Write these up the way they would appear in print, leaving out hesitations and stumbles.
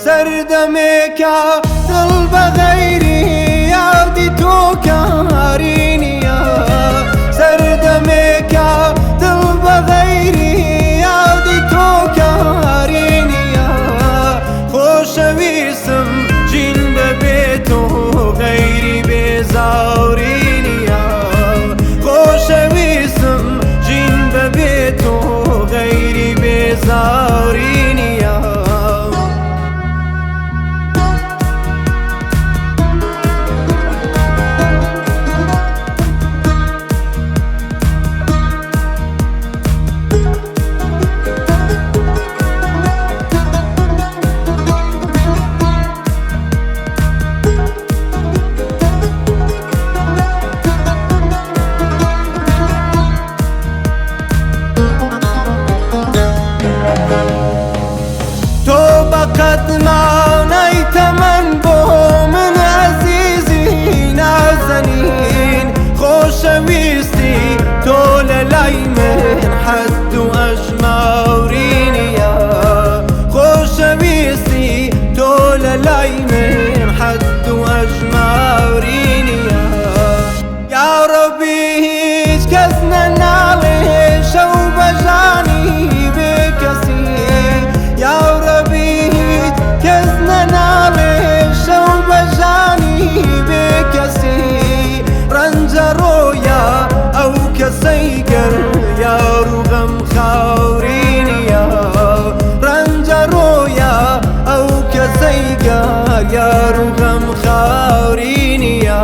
سەردەمێکە دڵ بە غەیری یادی تۆ کاری نییە، سەردەمێکە دڵ بە غەیری یادی تۆ کاری نییە. خۆشەویستم ژین بەبێ تۆ غەیری بێزاری نییە، خۆشەویستم ژین بەبێ تۆ غەیری بێزاری نییە. تۆ بەقەد مانای تەمەن بۆ من ئەزیزی نازەنین، خۆشەویستی تۆ لە لای من حەد و ئەژماری نییە، خۆشەویستی تۆ لە لای من حەد و ئەژماری نییە. یا ڕەبی هیچ کەس نەناڵێ شەو بەژانی بێکەسی، یا ڕەبی هیچ کەس نەناڵێ شەو بەژانی بێکەسی. ڕەنجە ڕۆیا ئەو کەسەی گەر یار و غەم خاوری نییە، ڕەنجە ڕۆیا ئەو کەسەی گەر یار و غەم خاوری نییە.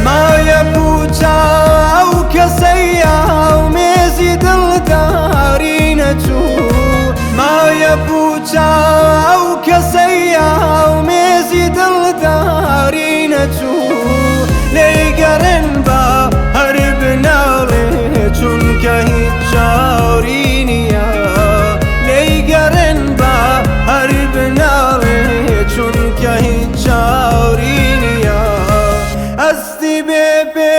مایە پوچا ئەو کەسەیە و مێزی دڵداری نەچوو، مایە پوچا ئەو کەسەیە و مێزی دڵداری نەچوو. لێیگەڕێن بە هەر بناڵێ چونکە هیچ چاوری نییە، لێیگەڕێن بە هەر بناڵێ چونکە هیچ چاوری نییە. ئەستی بێ پێ